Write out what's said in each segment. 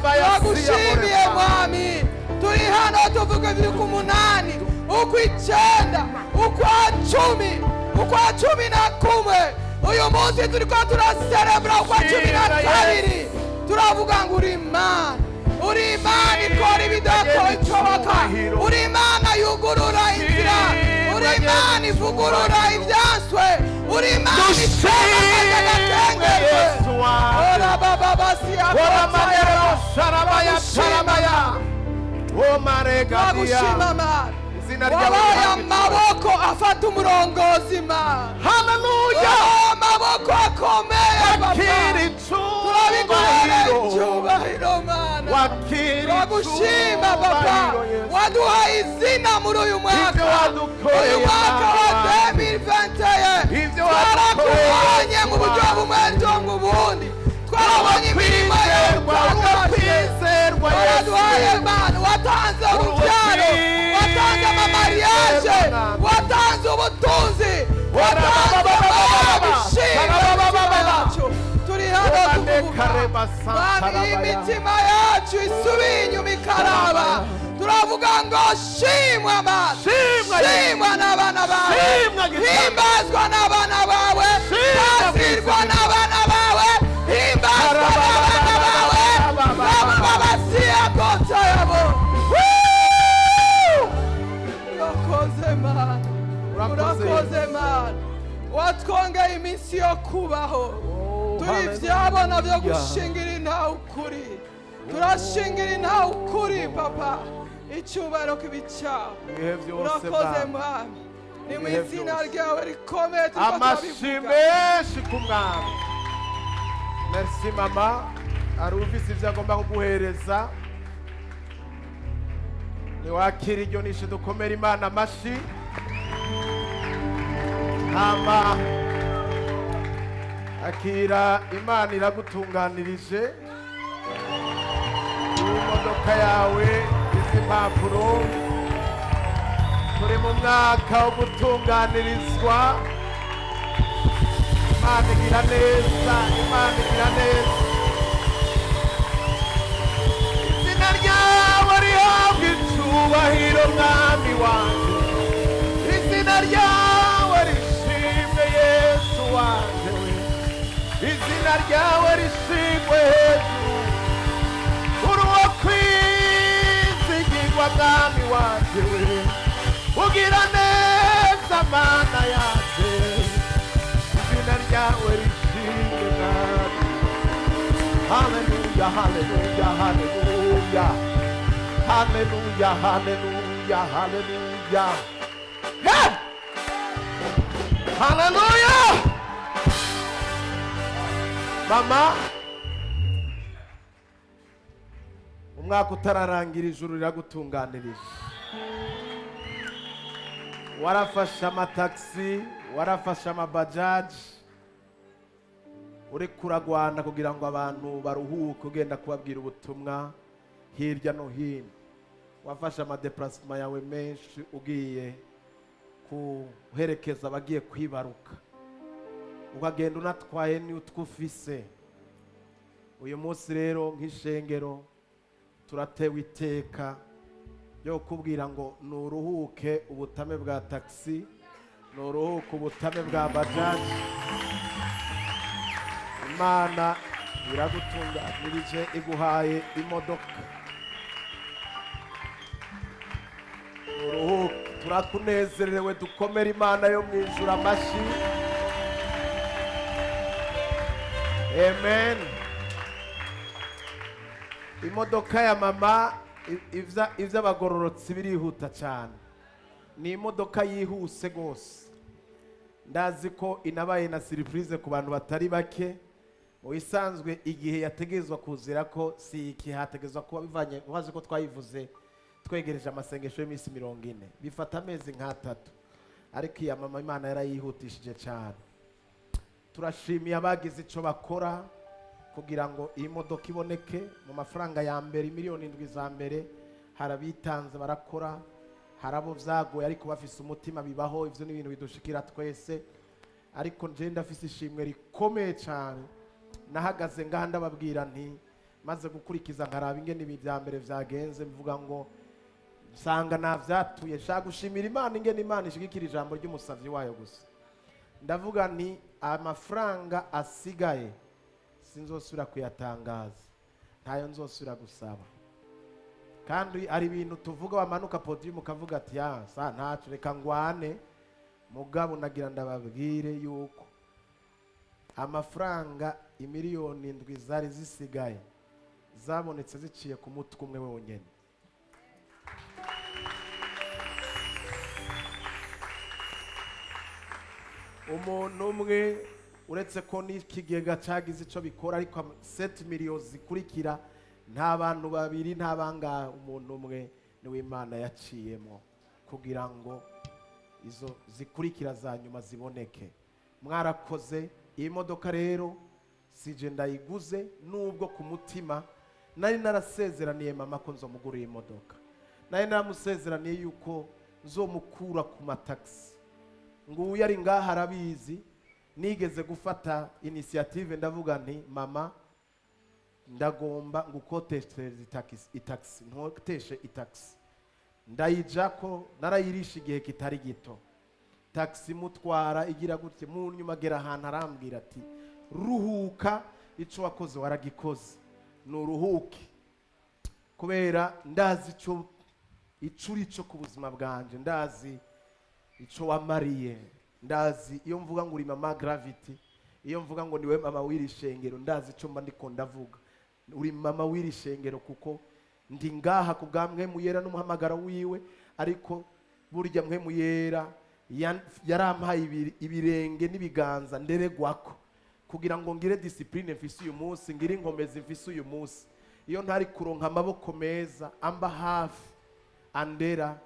Turagushimiye Mwami. Turi hano tuvuga iby'umunani, ukw'icyenda, ukwa 10, ukwa 11. Uyu munsi turiko turaserebura ukwa 12. Turavuga ngo uri Imana, uri Imana ikora ibidashoboka, uri Imana yugurura inzira, uri Imana ivugurura ibyanswe, uri Imana itema agakengerwe. Ora baba basi. Sharabaya, sharabaya. Turagushima Mana. Izina ryawe Wabaye rihabwe. Amaboko afata umurongozi, Mana. Haleluya. Oh, amaboko akomeye, Papa. Wakira Turabiguhere icyubahiro. Icyubahiro, Mana. Wakira Turagushima, Papa. icyubahiro, Yesu. Waduhaye izina muri uyu mwaka. Ibyo wadukoreye, Uyu mwaka wa Mana. 2021 Ibyo wadukoreye, twarakubonye mu buryo bumwe cyangwa ubundi. Twarabonye imirimo yawe Kwizerwa, utangaje. kwizerwa, Waraduhaye, Yesu. Mana. Watanze urubyaro, watanze ama mariage, watanze ubutunzi, watanze ibishimwa imitima yacu. Turi hano tukuvuga, Mwami. Iyi mitima yacu isubiye inyuma ikaraba, turavuga ngo shimwa, Mana. Shimwa, Yesu. Shimwa n'abana bawe. Shimwa, Gitanga. Himbazwa n'abana bawe. Shimwa, Tazirwa Gitanga. n'abana bawe. Himbazwa n'abana bawe. Bababasiya kota yabo. Woo! Urakoze, Mana. Urakoze. Urakoze, Mana. Watwongeye iminsi yo kubaho. Turi ibyabona byo gushingira intawe ukuri. Turashingira intawe ukuri, Papa. Icyubahiro kibe icyawe. Ibihe byose, Urakoze, Mwami. Mwami. Ni mu Ibihe izina byose. ryawe rikomeye turiko Amashi turabivuga. Menshi ku Mwami. Merci, mama. Hari ufise ibyo agomba kuguhereza. Niwakira iryo nishe, dukomere Imana amashi. Hama akira, Imana iragutunganirije imodoka yawe. Izi mpapuro, turi mu mwaka wo gutunganirizwa. Imana igira neza, Imana igira neza. Izina ryawe rihabwa icubahiro, Mwami wanje. Izina ryawe rishimwe, Yesu wanje we. Izina ryawe rishimwe hejuru. Uri uwo kwizigirwa, Mwami wanje we. Ugira neza, Mana yanje. Izina ryawe rishimwe, Mwami. Haleluya, haleluya, haleluya, haleluya, haleluya, haleluya. Hey! Haleluya. Mama, umwaka utararangira, ijuru riragutunganirije. Warafashe amatagisi, warafashe amabajaji, uri kuragwana kugira ngo abantu baruhuke, ugenda kubabwira ubutumwa hirya no hino. Wafashe ama déplacements yawe menshi, ugiye guherekeza abagiye kwibaruka, ukagenda unatwaye n'utwo ufise. Uyu munsi rero, nk'ishengero, turatewe iteka ryo kubwira ngo nuruhuke ubutame bwa taxi, nuruhuke ubutame bwa bajaji. Imana iragutunganirije, iguhaye imodoka. Uruhuke, turakunezerewe. Dukomere Imana yo mu ijuru amashyi. Amen. Imodoka ya mama, ivy'abagororotsi birihuta cyane. Ni imodoka yihuse rwose. Ndazi ko inabaye na surprise ku bantu batari bake. Mu bisanzwe, igihe yategerezwa kuzira ko si iki, hategerezwa kuba bivanye, uhazi ko twayivuze twegereje amasengesho y'iminsi 40, bifata amezi nk'atatu, ariko iya mama Imana yarayihutishije cyane. Turashimiye abagize icyo bakora kugira ngo iyi modoka iboneke. Mu mafaranga ya mbere, miliyoni 7 za mbere, hari abitanze barakora. Hari abo byagoye ariko bafise umutima. Bibaho, ibyo ni ibintu bidushikira twese. Ariko nje ndafise ishimwe rikomeye cyane. Nahagaze ngaha ndababwira nti Maze gukurikiza nkaraba ingene ibi bya mbere vyagenze, mvuga ngo nsanga navyatuye. Nshaka gushimira Imana ingene Imana ishigikira ijambo ry'umusavyi wayo. Gusa ndavuga nti amafaranga asigaye sinzosubira kuyatangaza, ntayo nzosubira gusaba. Kandi hari ibintu tuvuga, wamanuka podium ukavuga ati: "Ya sa ntaco, reka ngwane." Mugabo nagira ndababwire yuko amafaranga 7 miliyoni zari zisigaye zabonetse ziciye ku mutwe umwe wonyene. Umuntu umwe, uretse ko n'ikigega cyagize icyo bikora, ariko 7 miliyoni zikurikira nta bantu babiri, nta bangahe, umuntu umwe niwe Imana yaciyemo kugira ngo izo zikurikira za nyuma ziboneke. Mwarakoze. Iyi modoka rero sije ndayiguze, nubwo ku mutima nari narasezeraniye mama ko nzomugurira imodoka. Nari naramusezeraniye yuko nzomukura ku matagisi. Nguyu ari ngaha arabizi. Nigeze gufata initiative, ndavuga nti: "Mama, ndagomba ngukoteshereze itagisi, itagisi ntoteshe itagisi." Ndayijako, narayirisha igihe kitari gito taxi, mutwara igira gutya. Mu nyuma agera ahantu arambwira ati: "Ruhuka, ico wakoze waragikoze, nuruhuke." Kubera ndazi ico uri cyo ku buzima bwanje, ndazi ico wamariye, ndazi iyo mvuga ngo uri mama Gravity, iyo mvuga ngo niwe mama w'iri shengero, ndazi ico mba ndiko ndavuga. Uri mama w'iri shengero kuko ndi ngaha ku bwa Mpwemu Yera n'umuhamagaro wiwe. Ariko burya Mpwemu Yera yarampaye ibirenge n'ibiganza nderegwako kugira ngo ngire discipline mfise uyu munsi, ngire inkomezi mfise uyu munsi. Iyo ntari kuronka amaboko meza amba hafi andera,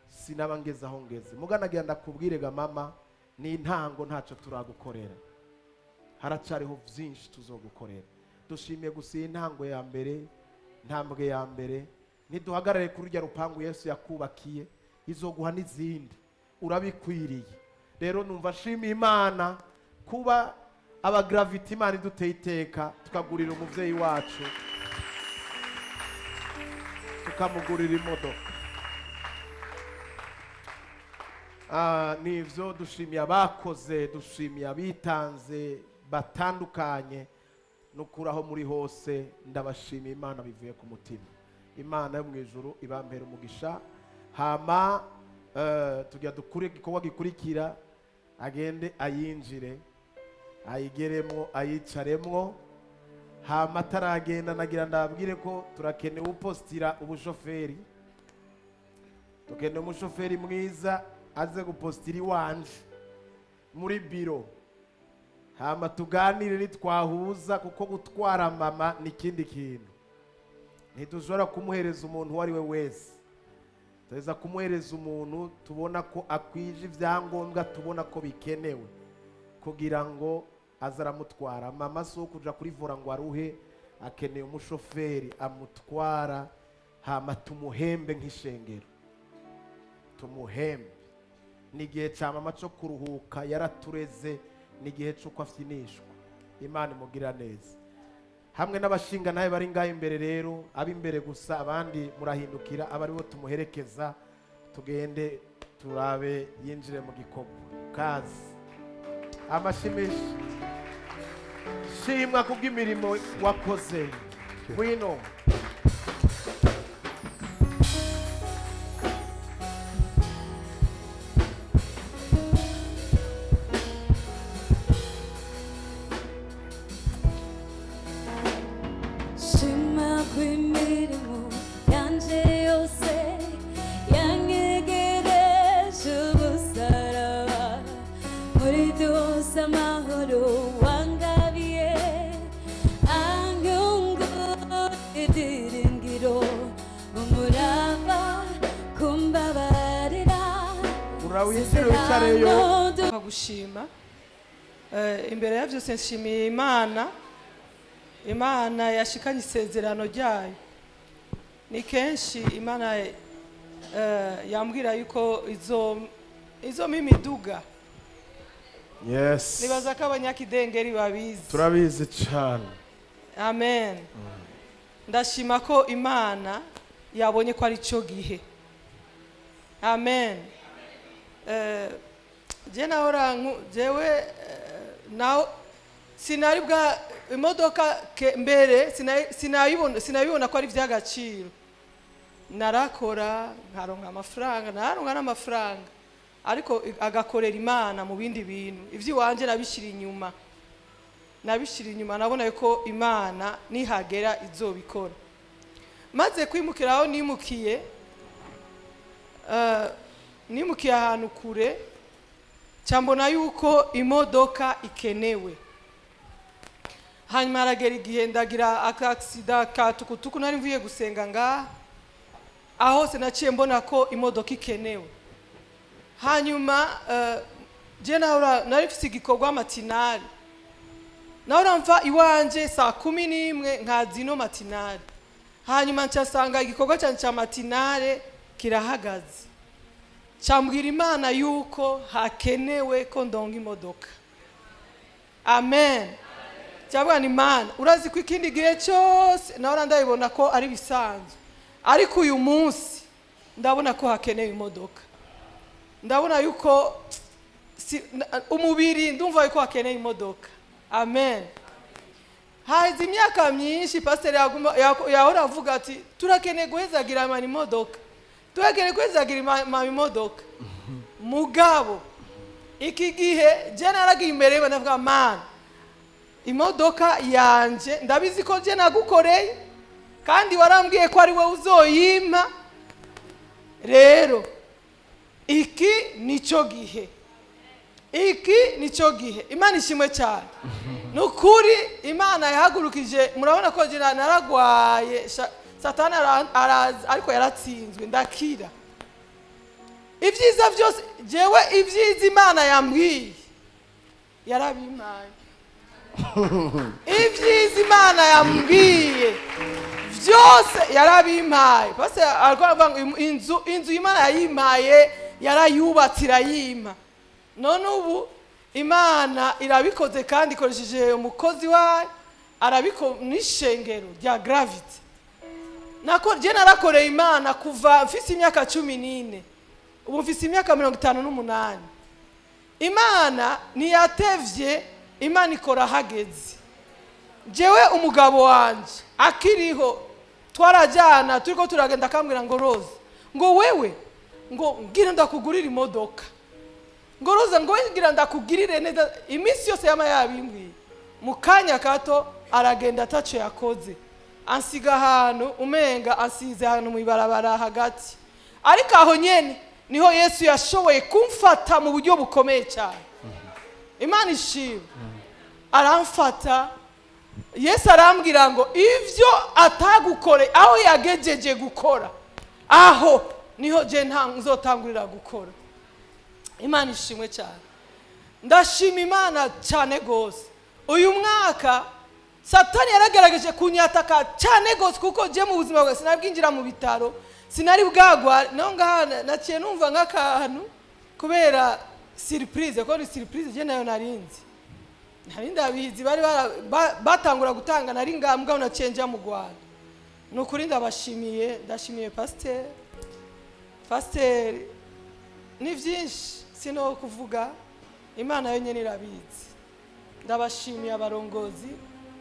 sinaba ngeze aho ngeze. Muganagira ndakubwire ga mama, ni intango, ntacyo turagukorera, haracariho byinshi tuzogukorera. Dushimiye gusa iyi ntango ya mbere, intambwe ya mbere. Ntiduhagarare kuri rurya rupangu Yesu yakubakiye, izoguha n'izindi, urabikwiriye. Rero numva nshimiye Imana kuba Abagravity, Imana iduteye iteka tukagurira umubyeyi wacu, tukamugurira imodoka. Nivyo, dushimiye abakoze, dushimiye abitanze batandukanye. Nukuri aho muri hose ndabashimiye Imana bivuye ku mutima. Imana yo mu ijuru ibampera umugisha. Hama tujya dukure igikorwa gikurikira, agende ayinjire, ayigeremwo, ayicaremwo. Hama ataragenda, nagira ndababwire ko turakenewe upostira ubushoferi. Dukeneye umushoferi mwiza aze gupostira iwanje muri biro, hama tuganire nitwahuza, kuko gutwara mama ni ikindi kintu. Ntidushobora kumuhereza umuntu uwo ari we wese. Tuza kumuhereza umuntu tubona ko akwije ibyangombwa, tubona ko bikenewe kugira ngo aze aramutwara. Mama si uwo kuja kuri volant ngo aruhe, akeneye umushoferi amutwara, hama tumuhembe nk'ishengero, tumuhembe. Ni igihe cya mama cyo kuruhuka, yaratureze, ni igihe cy'uko afyinishwa. Imana imugira neza hamwe n'abashinga nawe bari ngaho imbere. Rero ab'imbere gusa, abandi murahindukira, aba aribo tumuherekeza. Tugende turabe yinjire mu gikorwa. Kazi amashyi menshi. Shimwa kubw'imirimo wakoze. Ngwino. Shima kw'imirimo yanje yose yanyegereje umusaraba. Muri byose amahoro wangabiye anyungura ibyiringiro, umurava kumbabarira. Urawinjire wicareyo. Gushima. Imbere ya byose nshimiye Imana, Imana yashikanye isezerano ryayo. Ni kenshi Imana yambwira yuko izompa imiduga. Nibaza ko Abanyakidengeri babizi. Turabizi cyane. Amen. Ndashima ko Imana yabonye ko ari cyo gihe. Amen. Je nahora jewe naho sinari bwa imodoka mbere sinabibona ko ari iby'agaciro. Narakora nkaronka amafaranga, naronka n'amafaranga, ariko agakorera Imana mu bindi bintu. Iby'iwanje nabishyira inyuma, nabishyira inyuma. Nabona ko Imana nihagera izobikora. Maze kwimukira aho nimukiye, nimukiye ahantu kure, cyambona yuko imodoka ikenewe. Hanyuma haragera igihe ndagira akagisida ka tukutuku, nari mvuye gusenga ngaha, aho hose naciye mbona ko imodoka ikenewe. Hanyuma je nahora nari mfise igikorwa matinale, nahora mva iwanje saa 11 nkaza ino matinale. Hanyuma ncasanga igikorwa canje ca matinale kirahagaze. Cambwira Imana yuko hakenewe ko ndonga imodoka. Amen. Cyabwa ni Imana, urazi ko ikindi gihe cyose nahora ndabibona ko ari bisanzwe, ariko uyu munsi ndabona ko hakenewe imodoka. Ndabona yuko umubiri ndumva yuko hakeneye imodoka. Amen. Hazi imyaka myinshi pastor yahora avuga ati turakeneye guhezagira mama imodoka, turakeneye guhezagira mama imodoka. Mugabo iki gihe je naragiye imbere yiwe ndavuga, Mana, imodoka yanje ndabizi ko je nagukoreye kandi warambwiye ko ari wowe uzoyimpa, rero iki nico gihe, iki nico gihe. Imana ishimwe cyane. Nukuri Imana yahagurukije. Murabona ko je naragwaye, Satani araza, ariko yaratsinzwe, ndakira. Ibyiza byose jewe, ibyiza Imana yambwiye yarabimpaye. Ibyiza Imana yambwiye byose yarabimpaye. Bose ariko aravuga ngo inzu Imana yayimpaye, yarayubatse irayimpa. None ubu Imana irabikoze kandi ikoresheje umukozi wayo, arabiko n'ishengero rya Gravity. Nako je narakoreye Imana kuva mfise imyaka 14, ubu mfise imyaka 58. Imana ntiyatevye, Imana ikora hageze. Jewe umugabo wanje akiriho twarajyana, turiko turagenda akambwira ngo Rose, ngo wewe ngo ngira ndakugurira imodoka, ngo Rose ngo ngira ndakugirire neza. Iminsi yose yama yabimbwiye. Mu kanya gato aragenda ataco yakoze, ansiga ahantu umenga ansize ahantu mu ibarabara hagati. Ariko aho nyene niho Yesu yashoboye kumfata mu buryo bukomeye cyane. Imana ishimwe. Aramfata Yesu arambwira ngo ivyo atagukore aho yagejeje gukora, aho niho je nta nzotangurira gukora. Imana ishimwe cyane. Ndashima Imana cyane gose. Uyu mwaka Satani yaragerageje kunyataka cyane gose, kuko je mu buzima bwawe sinabwinjira mu bitaro, sinari bwagwa no ngaha naciye numva nk'akantu kubera surprise, ko ni surprise je nayo narinzi, nari ndabizi, bari batangura gutanga nari ngambwa naciye nja mu Rwanda. Nukuri ndabashimiye, ndashimiye pasteur. Pasteur ni byinshi sino kuvuga, Imana yo nyene irabizi. Ndabashimiye abarongozi,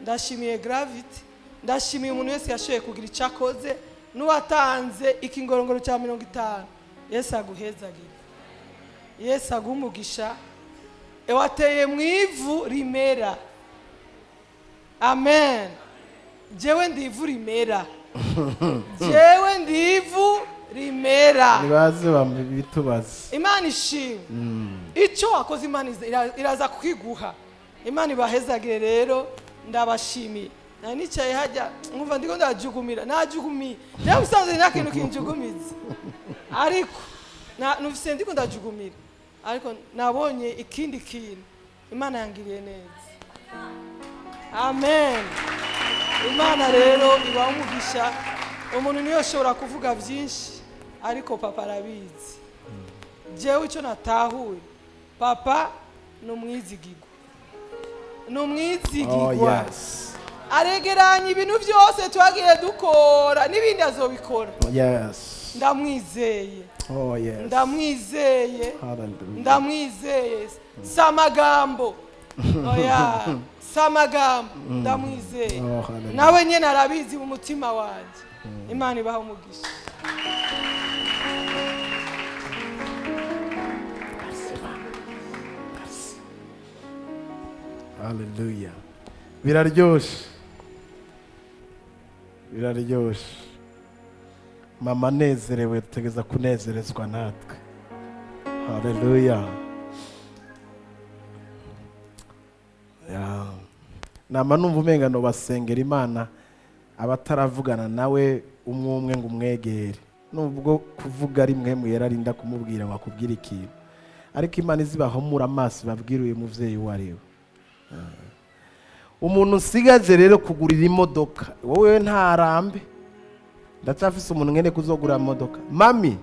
ndashimiye Gravity, ndashimiye umuntu wese yashoboye kugira icyo akoze n'uwatanze ikingorongoro cya 50. Yesu aguhezagire, Yesu aguhe umugisha. Wateye mu ivu rimera. Amen. Jewe ndi ivu rimera, jewe ndi ivu rimera. Nibaze bitubaze. Imana ishimwe. Icyo wakoze Imana iraza kukiguha. Imana ibahezagire. Rero ndabashimiye. Nari nicaye hajya nkumva ndiko ndajugumira, najugumiye. Jewe usanzwe nta kintu kinjugumiza, ariko nufise ndiko ndajugumira, ariko nabonye ikindi kintu. Imana yangiriye neza. Amen. Imana rero ibaha umugisha. Umuntu niyo ashobora kuvuga byinshi, ariko papa arabizi. Jewe icyo natahuye, papa ni umwizigirwa, ni umwizigirwa. Oh yes. Aregeranya ibintu byose twagiye dukora n'ibindi azobikora. Ndamwizeye. Oh yes. Ndamwizeye. Hallelujah. Ndamwizeye, si amagambo, oya, si amagambo, ndamwizeye. Oh, hallelujah. Nawe nyine arabizi mu mutima wanjye. Imana ibaha umugisha. Hallelujah. Biraryoshe, biraryoshe. Mama anezerewe, dutegereza kunezerezwa natwe. Hallelujah. Yeah. Nama numva umenga no basengera Imana abataravugana nawe umwe umwe ngo umwegere, nubwo kuvuga ari mwe mwera arinda kumubwira ngo akubwire ikintu, ariko Imana izibahumura amaso babwire uyu muvyeyi uwo ari we. Umuntu usigaje rero kugurira imodoka, wowe ntarambe, ndacyafise umuntu mwene kuzogura imodoka. Mami,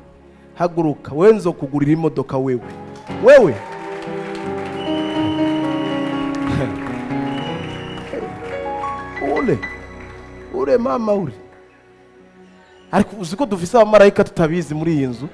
haguruka, wewe nzokugurira imodoka, wewe wewe. Ule ure mama ure, ariko uzi ko dufise abamarayika tutabizi muri iyi nzu.